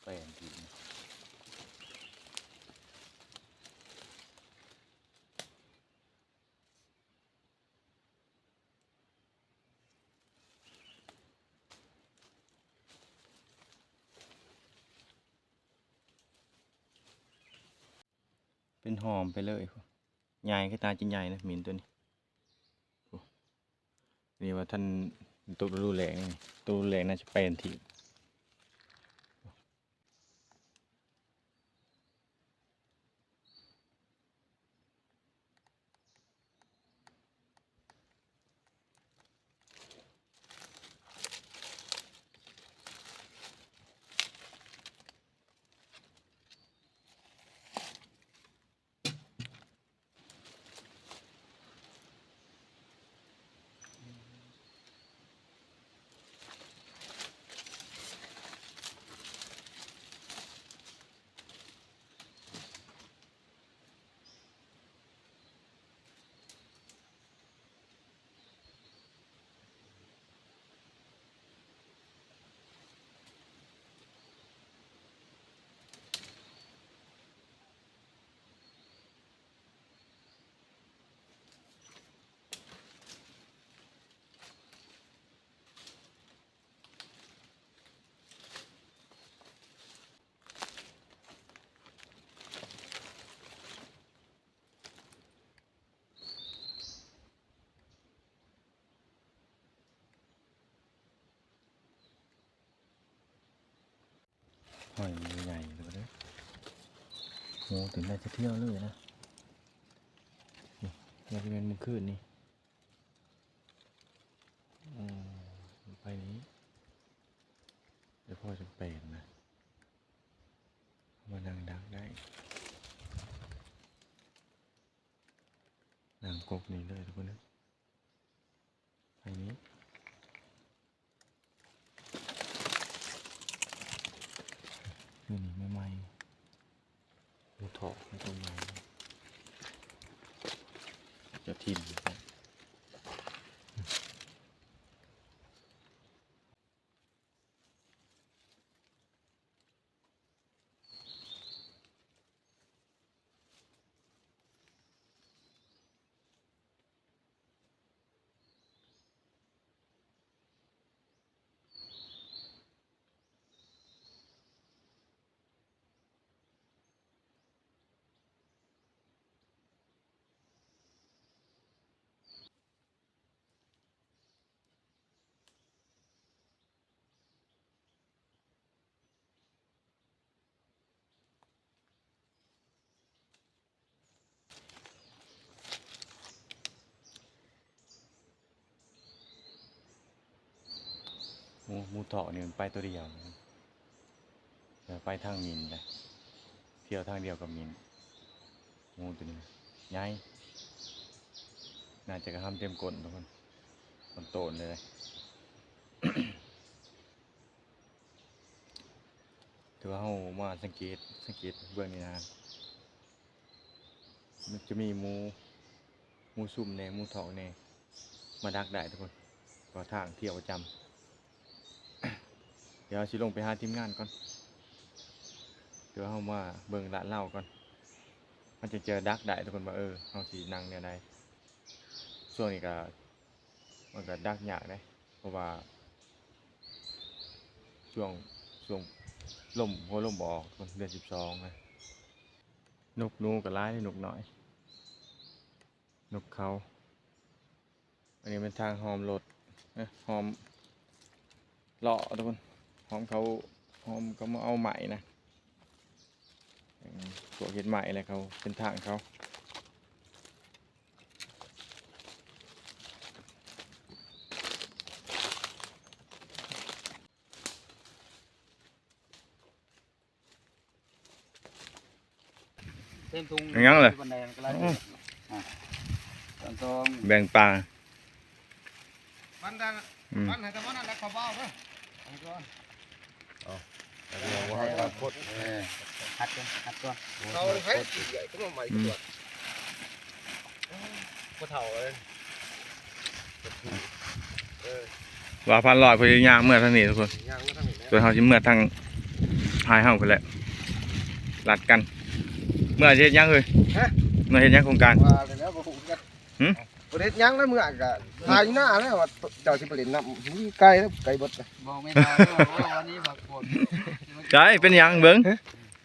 ແປນທີ່ ເປັນຫອມໄປເລີຍ ໃຫຍ່ຄືຕາຈິນໃຫຍ່ນະ ໝິ່ນຕົວນີ້ ນີ້ວ່າທ່ານຕົກລະດູແລ້ງນີ້ ຕົກລະດູແລ້ງໜ້າຈະແປນທີ່ ອືມ ຫອຍໃຫຍ່ໆ ເລີຍເດີ. ໂອ້ ຕື່ນໄດ້ຈະທ່ຽວເລີຍນະ. ນີ້ ວ່າຊິແມ່ນມື້ຄືນນີ້. ອືມ ໄປນີ້ ໄປພໍ້ຈະແປນນະ ມານັ່ງດັກໄດ້ ນັ່ງກົກນີ້ເລີຍທຸກຄົນເອີຍ. ໄປນີ້ ຄືນີ້ໃໝ່ໆ ເທາະໃຫ້ຕົວໃຫຍ່ ຈະຖິ້ມ. ໂອ້ ໝູເທາະນີ້ມັນໄປຕົວດຽວ ແລ້ວໄປທາງໝິ່ນເດ້ ທ່ຽວທາງດຽວກັບໝິ່ນ. ໝູຕົວນີ້ໃຫຍ່ ໜ້າຈະກະຫຳເຕັມກົ້ນທຸກຄົນ ໂຕນໆ ເລີຍ. ຖືວ່າເຮົາມາສັງເກດ ສັງເກດເບື້ອງນີ້ນະ ມັນຈະມີໝູ ໝູຊຸ່ມແດ່ ໝູເທາະແດ່ ມາດັກໄດ້ທຸກຄົນ ເພາະທາງທ່ຽວປະຈຳ. ດຽວເຮົາຊິລົງໄປຫາທີມງານກ່ອນ ຖືວ່າເຮົາມາເບິ່ງລາດລາວກ່ອນ ມັນຈຶ່ງຈະດັກໄດ້ທຸກຄົນວ່າ ເອີ ເຮົາຊິນັ່ງແນວໃດ. ຊ່ວງນີ້ກະ ມັນກະດັກຍາກເດ້ ເພາະວ່າຊ່ວງ ຊ່ວງລົມ ຫົວລົມອອກ ເດືອນສິບສອງນະ. ນົກໜູກະຫຼາຍເດ້ ນົກນ້ອຍ ນົກເຂົາ. ອັນນີ້ແມ່ນທາງຫ້ອມລົດ ເອີ ຫ້ອມ ເລາະທຸກຄົນ ຫ້ອມເຂົາ ຫ້ອມເຂົາມາເອົາໄມ້ນະ ພວກເຮັດໄມ້ແຫຼະ ເຂົາເປັນທາງເຂົາ. ເຕັມທຸງ ຍັງເລີຍ ບັນໄດມັນກໍໄລ່ ອືມ ອ່າ ສອງ ສອງ ແບ່ງປາ ບັນດາ ອືມ ບັນໃຫ້ຕະມັນນັ້ນແຫຼະ ເຂົາບໍ່ເອົາເດີ ເອົາກ່ອນ ເອົາ ເອົາບໍ່ໃຫ້ປາກົດ ເອີ ຫັດກ່ອນ ຫັດກ່ອນ ເອົາໃຫ້ກິນໃຫຍ່ກໍມາໃໝ່ ອືມ ກວ່າ ຜູ້ເຖົ້າເອີຍ ເອີ ວ່າພັນຮ້ອຍເພິ່ນຍ່າງເມືອທາງນີ້ທຸກຄົນ ຍ່າງເມືອທາງນີ້ແຫຼະ ສ່ວນເຮົາຊິເມືອທາງທ້າຍເຮົາພຸ້ນແຫຼະ ລັດກັນ. ເມືອເຮັດຫຍັງເອີຍ? ຮະ? ເມືອເຮັດຫຍັງໂຄງການ? ວ່າແລ້ວບໍ່ຮູ້ຄືກັນ. ຫື? ບໍ່ໄດ້ເຮັດຫຍັງແລ້ວ ເມືອກະຖ່າຍຢູ່ນາແລ້ວ ວ່າເຈົ້າຊິໄປຫຼິ້ນນຳ ໄກແລ້ວ ໄກເບິດ. ບໍ່ແມ່ນວ່າ ເອີ ວ່ານີ້ວ່າຄົນ ໃສ່ເປັນຫຍັງເບິ່ງ ຮະ?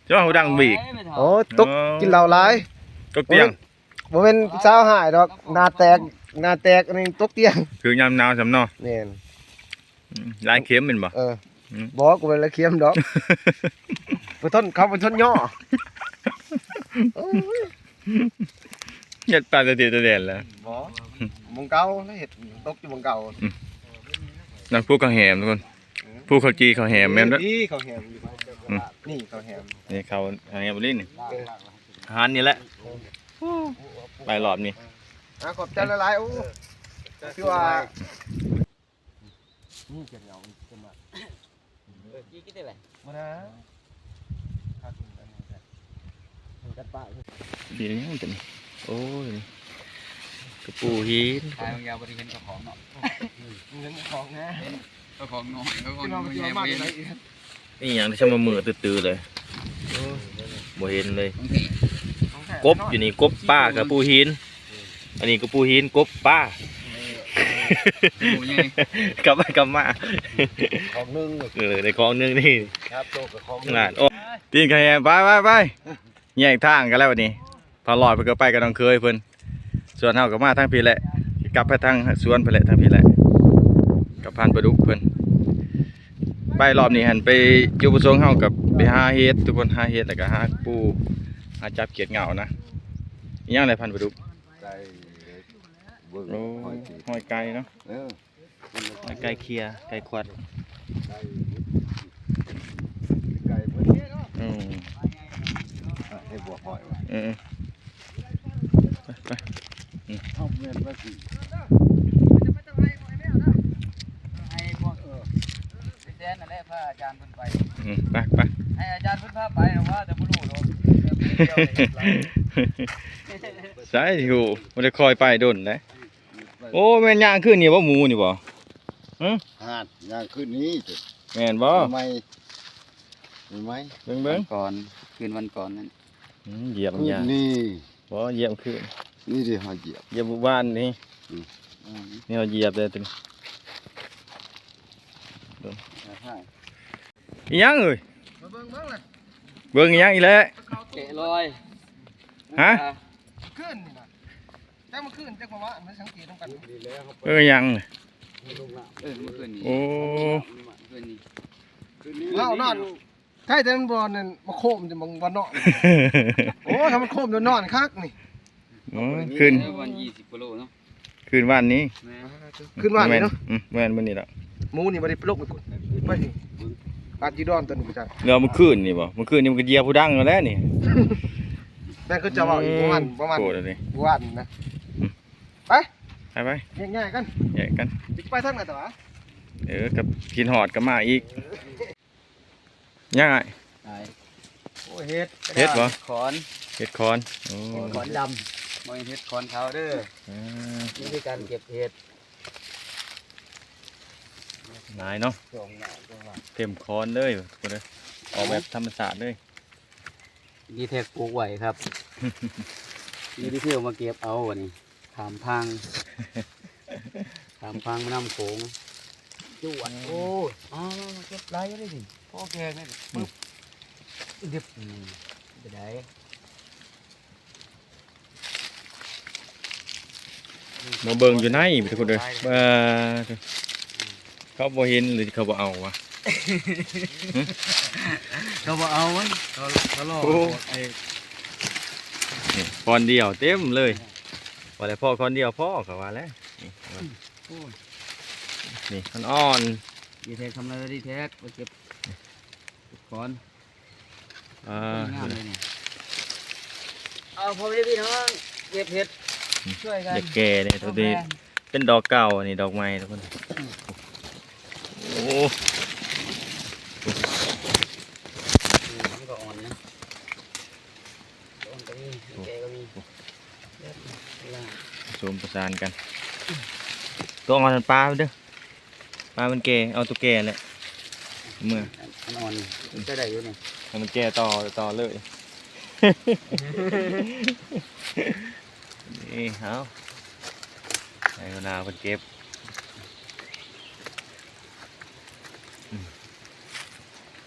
ເຈົ້າຫູດັງບີກ. ໂອ້ ຕົກ ອໍ ກິນເຫຼົ້າຫຼາຍ ຕົກຕຽງ. ບໍ່ແມ່ນ ບໍ່ແມ່ນສາວຮ້າຍດອກ ໜ້າແຕກ ໜ້າແຕກ ອັນນີ້ຕົກຕຽງ ຄືຍາມໜາວຊ່ຳເນາະ. ແມ່ນ ອືມ ຫຼາຍເຂັມແມ່ນບໍ່? ເອີ ອືມ ບໍ່ ກູບໍ່ໄດ້ເຂັມດອກ ບໍ່ທົນ ເຂົາບໍ່ທົນຍໍ້. ໂອ້ຍ ເຮັດປານຕະເຕະຕະແດນແລ້ວ ບໍ່ ໝ່ອງເກົ່າ ເຮັດຕົກຢູ່ໝ່ອງເກົ່າ. ອືມ ນັ້ນພູເຂົາແຫມທຸກຄົນ ອືມ ພູເຂົາຈີ່ເຂົາແຫມແມ່ນເດີ ເອີ ເຂົາແຫມຢູ່ ອືມ ນີ້ເຂົາແຫມ ນີ້ເຂົາແຫມບໍ່ລີ້ນີ້ ເອີ ອາຫານນີ້ແຫຼະ ໄປລອບນີ້ ອ່າ ຂອບໃຈຫຼາຍໆ. ໂອ້ ຖືວ່າ ນີ້ເຈັບເຫງົາ ເຈັບມາກ ເອີ ຈີ່ກິນໄດ້ແຫຼະ ບໍ່ນະ ຄັກ ຄັກປະ ກິນຫຍັງຕົວນີ້? ໂອ້ຍ ກະປູຫີນ ຕາຍບາງຢ່າງບໍ່ໄດ້ເຫັນເຈົ້າຂອງເນາະ ເຫັນເຈົ້າຂອງນະ ເຫັນເຈົ້າຂອງນ້ອຍ ເຈົ້າຂອງໃຫຍ່ບໍ່ເຫັນ. ອີ່ຫຍັງທີ່ຊຳວ່າມືຕື້ໆເລີຍ ໂອ້ ບໍ່ເຫັນເລີຍ. ກົບຢູ່ນີ້ ກົບປາ ກະປູຫີນ ອັນນີ້ກະປູຫີນ ກົບປາ ກັບໄປກັບມາ ຂອງໜຶ່ງ ເອີ ໄດ້ຂອງໜຶ່ງນີ້ ຄັບ ໂຕກະຂອງໜຶ່ງ ນັ້ນ ໂອ້ ຕີນກະແຫງ ໄປໆໆ ແຍກທາງກັນແລ້ວບັດນີ້ ພາລອດເພິ່ນກໍໄປກັບນ້ອງເຂີຍເພິ່ນ ສ່ວນເຮົາກໍມາທາງພີ້ແຫຼະ ກັບໄປທາງສວນເພິ່ນແຫຼະ ທາງພີ້ແຫຼະ ກັບພັນປາດຸກເພິ່ນ. ໄປລອບນີ້ຫັ້ນ ໄປ ຈຸດປະສົງເຮົາກໍໄປຫາເຫັດ ທຸກຄົນ ຫາເຫັດ ແລ້ວກໍຫາປູ ຫາຈັບຂຽດເຫງົ້ານະ. ອີຫຍັງແຫຼະ ພັນປາດຸກ? ໄກ່ເດ້ ເບິ່ງ ໂອ້ ຫ້ອຍຕີນ ຫ້ອຍໄກ່ເນາະ. ເອີ ຫ້ອຍໄກ່ເຄຍ ໄກ່ຂວັດ ໄກ່ ໄກ່ເພິ່ນ ອືມ ໃຫ້ບວກຫ້ອຍວ່າ ເອີ ໄປ ໄປ ອືມ ເອົາແມ່ນວ່າຊິ ໃຫ້ພວກ ເອີ ໄປແຊນນັ້ນແຫຼະ ພາອາຈານເພິ່ນໄປ ອືມ ໄປ ໄປ ໃຫ້ອາຈານເພິ່ນພາໄປ ວ່າແຕ່ບໍ່ຮູ້ດອກ ໃສ່ຫູ ບໍ່ໄດ້ຄ່ອຍໄປດົນເດ້. ໂອ້ ແມ່ນຍ່າງຄືນນີ້ບໍ່ ໝູນີ້ບໍ່? ຫຶ? ຫາດ ຍ່າງຄືນນີ້ ແມ່ນບໍ່? ໃໝ່ ໃໝ່ ເບິ່ງໆ ວັນກ່ອນ ຄືນວັນກ່ອນນັ້ນ ອືມ ຢ້ຽມ ຄືນນີ້ ບໍ່ ຢ້ຽມຄືນ ນີ້ເດ້ ເຮົາຢ້ຽມ ຢ້ຽມວານນີ້ ອືມ ນີ້ເຮົາຢ້ຽມແລ້ວຕົວນີ້ ອີຫຍັງເອີຍ? ມາເບິ່ງເບິ່ງລະ ເບິ່ງອີຫຍັງອີກແລ້ວ? ແກະລອຍ ຮະ? ຄືນນີ້ນະ ຈັກມື້ຄືນ ຈັກມື້ວານ ມາສັງເກດນຳກັນ. ເອີ ຫຍັງ? ເອີ ມື້ຄືນນີ້ ໂອ້ ມື້ຄືນນີ້ ເຮົານອນ ໃກ້ແຕ່ມັນບໍ່ນັ້ນ ມາໂຄມແຕ່ມັນບໍ່ນອນ. ໂອ້ ຖ້າມັນໂຄມແລ້ວນອນຄັກນີ້. ໂອ້ ຄືນ ເອີ ວັນຊາວກິໂລເນາະ ຄືນວານນີ້ ແມ່ນ ຄືນວານນີ້ເນາະ. ອືມ ແມ່ນມື້ນີ້ລະ ໝູນີ້ບໍ່ໄດ້ໄປລົກໄປພຸ້ນ ໄປນີ້ ປາຈີດອນຕົວນີ້ບໍ່ຈັກ ແລ້ວມື້ຄືນນີ້ບໍ່? ມື້ຄືນນີ້ມັນກໍຢຽບຜູ້ດັງຢູ່ແລ້ວນີ້ ແມ່ນຄືເຈົ້າເວົ້າອີກ ປະມານ ປະມານ ໂອ້ ວານນີ້ນະ. ອືມ ໄປ ໄປ ໄປ ແຍກຍ້າຍກັນ ແຍກກັນ ຊິໄປທາງໃດຕໍ່ຫວາ? ເອີ ກັບຄິດຮອດກໍມາອີກ. ຍັງອ້າຍ? ອ້າຍ ໂອ້ ເຫັດ ເຫັດບໍ່? ເຫັດຂອນ ເຫັດຂອນ ໂອ້ ຂອນດຳ ບໍ່ແມ່ນເຫັດຂອນຂາວເດີ. ອ່າ ວິທີການເກັບເຫັດ ຫຼາຍເນາະ ເຕັມຂອນເລີຍ ທຸກຄົນເອີຍ ອອກແບບທຳມະຊາດເລີຍ. ດີແທັກປູກໄວ້ຄັບ ມີແຕ່ເທື່ອມາເກັບເອົາບັດນີ້ ຂ້າມຝັ່ງ ຂ້າມຝັ່ງແມ່ນ້ຳໂຂງ ຈວດ. ໂອ້ຍ ມາໆໆ ເກັບຫຼາຍຢູ່ເດ້ນີ້ ພໍແກງເດ້ນີ້. ອືມ ປຶບ ອືມ ໄດ້ ມາເບິ່ງຢູ່ໃນ ທຸກຄົນເອີຍ ເອີ ເຂົາບໍ່ເຫັນ ຫຼື ເຂົາບໍ່ເອົາວະ? ເຂົາບໍ່ເອົາ ເຂົາ ເຂົາລໍ ໂອ້ ໄອ້ ນີ້ ຄອນດຽວເຕັມເລີຍ ວ່າແລ້ວພໍຄອນດຽວພໍ ເຂົາວ່າແລ້ວ ນີ້ ໂອ້ຍ ນີ້ ອ່ອນໆ ດີແທັກ ທຳລາຍດີແທັກ ໄປເກັບ ເກັບຄອນ. ອ່າ ງາມເລີຍນີ້. ເອົາ ພໍ່ແມ່ພີ່ນ້ອງເກັບເຫັດ ອືມ ຊ່ວຍກັນ ຢາກແກ່ນີ້ ເປັນດອກເກົ່າ ອັນນີ້ດອກໃໝ່ ທຸກຄົນ. ໂອ້ ມັນກໍອ່ອນນະ ອ່ອນກໍມີ ແກ່ກໍມີ ໂອ້ ແບບນີ້ລະ ປະສົມປະສານກັນ. ຕົວອ່ອນປາເດີ. ປາມັນແກ່ ເອົາຕົວແກ່ແຫຼະ ເມືອ ອັນອ່ອນນີ້ ໃຊ້ໄດ້ຢູ່ນີ້ ໃຫ້ມັນແກ່ຕໍ່ ຕໍ່ເລີຍ. ນີ້ ເອົາ ໃຫ້ຫົວໜ້າເພິ່ນເກັບ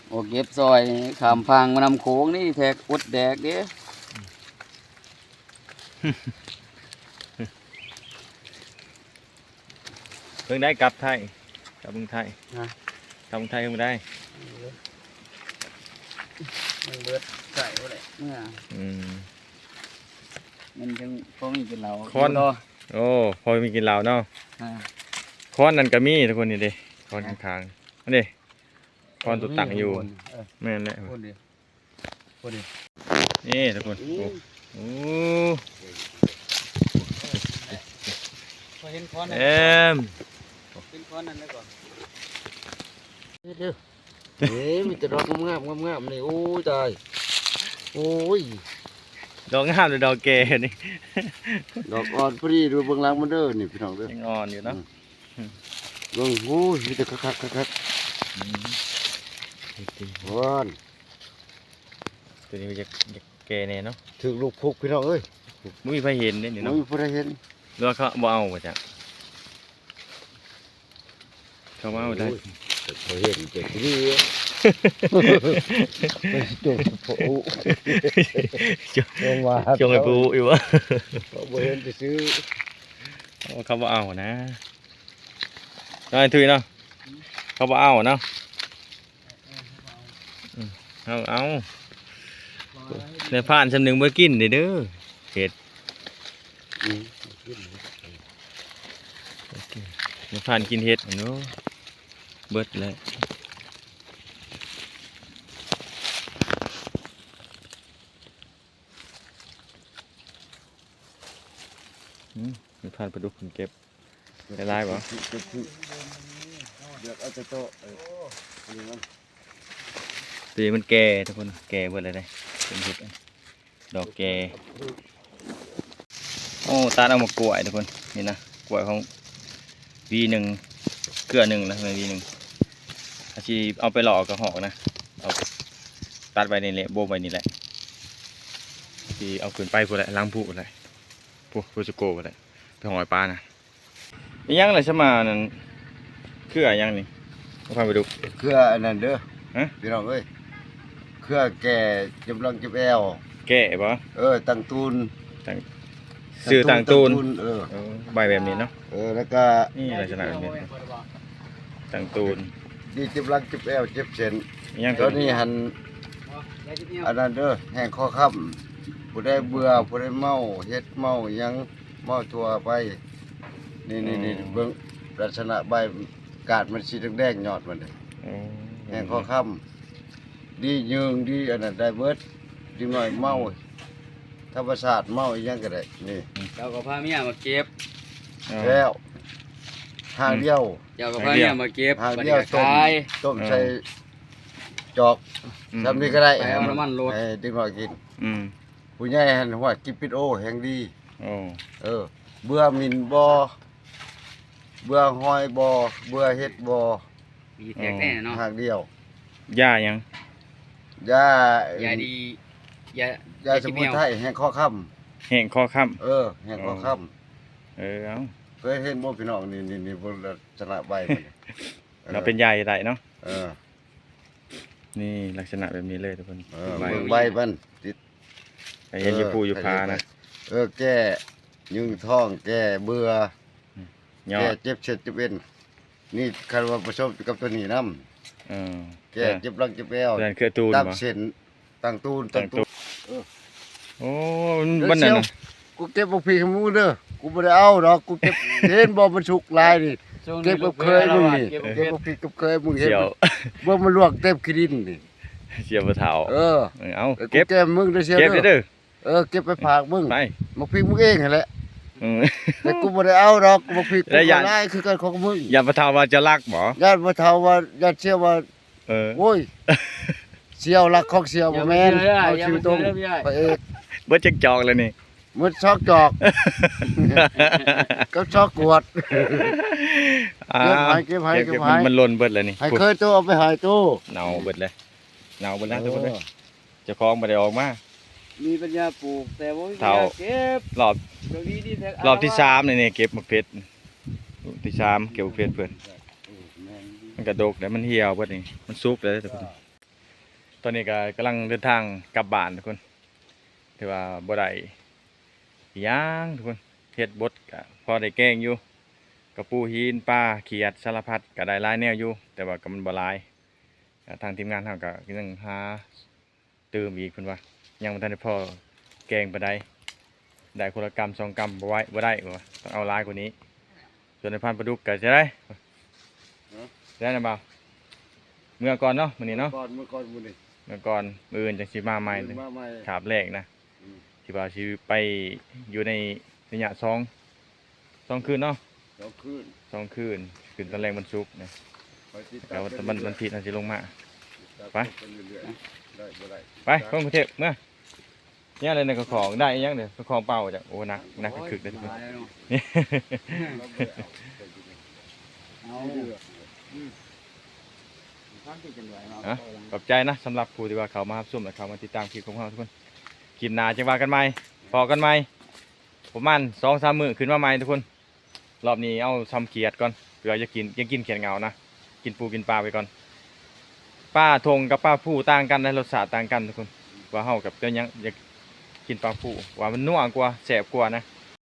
ໂອ້ ເກັບຊ່ອຍ ຂ້າມຝັ່ງແມ່ນ້ຳໂຂງນີ້ ແທັກອົດແດກເດ້. ເພິ່ນໄດ້ກັບໄທ ກັບເມືອງໄທ ຮະ ກັບເມືອງໄທເພິ່ນໄດ້ ມັນເບິດໃຊ້ບໍ່ໄດ້ເມືອ. ອືມ ມັນຈັ່ງພໍມີກິນເຫຼົ້າ ຄອນ ຢູ່ຕໍ່. ໂອ້ ພໍມີກິນເຫຼົ້າເນາະ. ອ່າ ຄອນນັ້ນກໍມີ ທຸກຄົນ ນີ້ເດ້ ຄອນຂ້າງໆ ນັ້ນເດ້ ຄອນຕົວຕັ້ງຢູ່ ເອີ ແມ່ນແຫຼະ ພຸ້ນເດ້. ນີ້ທຸກຄົນ ໂອ້ ໂອ້ ຂ້ອຍເຫັນຄອນນັ້ນ ເອີ ເຫັນຄອນນັ້ນແລ້ວກໍ ເຮັດເດີ. ນີ້ມີແຕ່ດອກງາມໆ ງາມໆ ນີ້ ໂອ້ຍ ຕາຍ ໂອ້ຍ ດອກງາມ ຫຼື ດອກແກ່ນີ້ ດອກອ່ອນພໍດີ ດູເບິ່ງຫຼັງມັນເດີ ນີ້ພີ່ນ້ອງເດີ ຍັງອ່ອນຢູ່ເນາະ. ອືມ ເບິ່ງ ໂອ້ຍ ມີແຕ່ຄັກໆ ຄັກໆ ອືມ ໂອ້ຍ ຕົວນີ້ມັນຈະ ຈະແກ່ແນ່ເນາະ ຖືກລູກພຸກພີ່ນ້ອງເອີຍ ບໍ່ມີໃຜເຫັນເດ້ນີ້ເນາະ ບໍ່ມີຜູ້ໃດເຫັນ ຫຼືວ່າເຂົາບໍ່ເອົາບໍ່ຈັກ ເຂົາບໍ່ເອົາໄດ້ ໂອ້ຍ ເຂົາເຫັນແຕ່ທີ່ນີ້ ໄປຈົງໂອ້ ຈົງວ່າ ຈົງໃຫ້ຜູ້ອີກວ່າ ເຂົາບໍ່ເຫັນຊື່ໆ ເຂົາບໍ່ເອົານະ ນ້ອຍທຸຍເນາະ ເຂົາບໍ່ເອົາເນາະ. ເອົາ ເອົາ ແມ່ພານສ່ຳໜຶ່ງບໍ່ກິນເດ້ ເດີ ເຫັດ ແມ່ພານກິນເຫັດ ໂອ້ ເບິດແລ້ວ. ອືມ ມີພັນປາດຸກເພິ່ນເກັບ ໄດ້ຫຼາຍບໍ່? ເກັບຄື ເລືອກເອົາແຕ່ໂຕ ເອີ ອັນນີ້ມັນ ປີມັນແກ່ທຸກຄົນ ແກ່ເບິດແລ້ວເດ້ ເປັນເຫັດ ດອກແກ່. ໂອ້ ຕັດເອົາໝາກກ້ວຍທຸກຄົນ ນີ້ນະ ກ້ວຍຂອງ ຫວີໜຶ່ງ ເຄືອໜຶ່ງນະ ແມ່ນຫວີໜຶ່ງ ເຮົາຊິເອົາໄປຫຼອກກະຮອກນະ ເອົາ ຕັດໄວ້ນີ້ແຫຼະ ໂບະໄວ້ນີ້ແຫຼະ ຊິເອົາຂຶ້ນໄປພຸ້ນແຫຼະ ຫຼັງພູພຸ້ນແຫຼະ ພຸ້ນ ພູສະໂກພຸ້ນແຫຼະ ໄປຫ້ອຍປານະ. ອີຫຍັງລະສະມານັ້ນ ເຄືອຫຍັງນີ້ ພາໄປດູ ເຄືອອັນນັ້ນເດີ ຮະ ພີ່ນ້ອງເອີຍ ເຄືອແກ່ເຈັບຫຼັງເຈັບແອວ ແກ່ບໍ່? ເອີ ຕັງຕູນ ຕັງ ຊື່ຕັງຕູນ ເອີ ໃບແບບນີ້ເນາະ ເອີ ແລ້ວກະ ນີ້ລັກສະນະແບບນີ້ ຕັງຕູນ ດີເຈັບຫຼັງເຈັບແອວເຈັບເສັ້ນ ອີຫຍັງ ໂຕນີ້ຫັ້ນ ອັນນັ້ນເດີ ແຫ້ງຄໍຄຳ ຜູ້ໃດເບື່ອ ຜູ້ໃດເມົາ ເຫັດເມົາຫຍັງ ເມົາທົ່ວໄປ ນີ້ໆໆ ເບິ່ງລັກສະນະໃບ ກາດມັນສີແດງໆ ຍອດມັນ ແຫ້ງຄໍຄຳ ດີຍືງ ດີອັນນັ້ນໄດ້ເບິດ ເດັກນ້ອຍເມົາ ທຳມະຊາດເມົາອີ່ຫຍັງກະໄດ້ ນີ້ ເຈົ້າກະພາເມຍມາເກັບ ແລ້ວ ຫາກດຽວ ເຈົ້າກະພາເມຍມາເກັບ ຫາກດຽວ ບາດນີ້ກະຂາຍ ຕົ້ມໃສ່ຈອກ ຊ່ຳນີ້ກະໄດ້ ໃຫ້ເອົານ້ຳມັນລົດ ໃຫ້ເດັກນ້ອຍກິນ ຜູ້ໃຫຍ່ຫັ້ນ ຫ້ວຍ ກິນປິດໂອແຮງດີ ເອີ ເບື່ອໝິ່ນບໍ່ ເບື່ອຫອຍບໍ່ ເບື່ອເຫັດບໍ່ ມີແທກແນ່ເນາະ ຫາກດຽວ ຢາຫຍັງ? ຢາ ຢາດີ ຢາ ຢາສະໝຸນໄພ ແຫ້ງຄໍຄຳ ແຫ້ງຄໍຄຳ ເອີ ແຫ້ງຄໍຄຳ ເອີ ເອົາ ເຄີຍເຫັນບໍ່ພີ່ນ້ອງ? ນີ້ໆໆ ເບິ່ງລັກສະນະໃບມັນ ເນາະ ເປັນຢາໄດ້ເນາະ ເອີ ນີ້ລັກສະນະແບບນີ້ເລີຍທຸກຄົນ ເອີ ເບິ່ງໃບມັນ ໄປເຫັນຢູ່ພູຢູ່ຜານະ ເອີ ແກ້ຍືງທ້ອງ ແກ້ເບື່ອ ແກ້ເຈັບເສັ້ນເຈັບເອັນ ນີ້ຄັນວ່າປະສົມກັບໂຕນີ້ນຳ ເອີ ແກ້ເຈັບຫຼັງເຈັບແອວ ເຄື່ອຕູນ ຕັບເສັ້ນ ຕັງຕູນ ຕັງຕູນ ໂອ້ ມັນ ມັນນັ້ນ ກູເກັບບັກພິກໃຫ້ມຶງເດີ ກູບໍ່ໄດ້ເອົາດອກ ກູເກັບ ເຫັນບໍ່ ມັນສຸກຫຼາຍນີ້ ເກັບກັບເຄີຍມຶງນີ້ ເກັບບັກພິກກັບເຄີຍມຶງ ເຫັນບໍ່ ມັນລວກເຕັມຂີ້ດິນນີ້ ສ່ຽວບໍ່ເຖົ້າ ເອີ ເອົາ ເກັບ ເກັບໃຫ້ມຶງເດີ ສ່ຽວເດີ ເກັບເດີ ເອີ ເກັບໄປຝາກມຶງ ໄປ ບັກພິກມຶງເອງຫັ້ນແຫຼະ ແຕ່ກູບໍ່ໄດ້ເອົາດອກ ບັກພິກກູກໍຫຼາຍຄືກັນຂອງມຶງ ຢ້ານພໍ່ເຖົ້າວ່າຈະລັກບໍ? ຢ້ານພໍ່ເຖົ້າວ່າ ຢ້ານສ່ຽວວ່າ ເອີ ໂອ້ຍ ສ່ຽວລັກຂອງສ່ຽວບໍ່ແມ່ນ ເອົາຊື່ຕົງ ພະເອກ ເບິດຈັກຈອກແລ້ວນີ້? ໝົດສອງຈອກ ກັບສອງຂວດ ເກັບໃຫ້ ເກັບໃຫ້ ເກັບໃຫ້ ມັນຫຼົ່ນເບິດແລ້ວນີ້ ໃຫ້ເຄີຍໂຕ ເອົາໄປໃຫ້ໂຕ ເນົ່າເບິດແລ້ວ ເນົ່າເບິດແລ້ວ ເອີ ເຈົ້າຂອງບໍ່ໄດ້ອອກມາ ມີປັນຍາປູກ ແຕ່ບໍ່ມີປັນຍາເກັບ ລອບ ລອບທີສາມນີ້ ເກັບໝາກເຜັດ ທີສາມ ເກັບໝາກເຜັດເພິ່ນ ມັນກະດົກແລ້ວ ມັນຫ່ຽວເບິດນີ້ ມັນສຸກແລ້ວ ຕອນນີ້ກະກຳລັງເດີນທາງກັບບ້ານທຸກຄົນ ຖືວ່າບໍ່ໄດ້ອີ່ຫຍັງທຸກຄົນ ເຫັດບົດກະພໍໄດ້ແກງຢູ່ ກະປູ ຫີນ ປາ ຂຽດ ສາລະພັດ ກະໄດ້ຫຼາຍແນວຢູ່ ແຕ່ວ່າກະມັນບໍ່ຫຼາຍ ທາງທີມງານເຮົາກະຍັງຫາ ຕື່ມອີກເພິ່ນວ່າ ຍັງບໍ່ທັນໄດ້ພໍແກງປານໃດ ໄດ້ຄົນລະກຳສອງກຳບໍ່ໄຫວ ບໍ່ໄດ້ວ່າ ຕ້ອງເອົາຫຼາຍກວ່ານີ້ ສ່ວນໃນພັນປາດຸກກະຈະໄດ້ ຮະ ໄດ້ນະບ່າວ ເມືອກ່ອນເນາະ ມື້ນີ້ເນາະ ເມືອກ່ອນ ເມືອກ່ອນມື້ນີ້ ເມືອກ່ອນ ມື້ອື່ນຈັ່ງຊິມາໃໝ່ ມື້ອື່ນມາໃໝ່ ຄາບແລກນະ ອືມ ທີ່ວ່າຊິໄປຢູ່ໃນໄລຍະສອງ ສອງຄືນເນາະ ສອງຄືນ ສອງຄືນ ຂຶ້ນຕອນແລງວັນສຸກນະ ແລ້ວວັນ ວັນທິດເຮົາຊິລົງມາ ໄປ ໄດ້ບໍ່ໄດ້ ໄປ ຄົນກຸງເທບ ເມືອ ແນວໃດນະ ຂອງ ຂອງໄດ້ອີ່ຫຍັງເດີ ຂອງເປົ່າຈ້ະ ໂອ້ ໜັກ ໜັກຄຶກເດີ ເອົາ ຂອບໃຈນະ ສຳລັບຜູ້ທີ່ວ່າເຂົ້າມາຮັບຊົມ ແລະ ເຂົ້າມາຕິດຕາມຄລິບຂອງເຮົາທຸກຄົນ ຄລິບໜ້າຈັ່ງວ່າກັນໃໝ່ ພໍ້ກັນໃໝ່ ປະມານສອງສາມມື້ຂຶ້ນມາໃໝ່ທຸກຄົນ ລອບນີ້ເອົາຊ່ຳຂຽດກ່ອນ ເພື່ອຢາກກິນ ຢາກກິນຂຽດເຫງົານະ ກິນປູກິນປາໄປກ່ອນ ປາທົ່ງກັບປາພູຕ່າງກັນນະ ລົດຊາດຕ່າງກັນທຸກຄົນ ວ່າເຮົາກັບເຈົ້າຍັງຢາກກິນປາພູ ວ່າມັນນົວກວ່າ ແຊບກວ່ານະ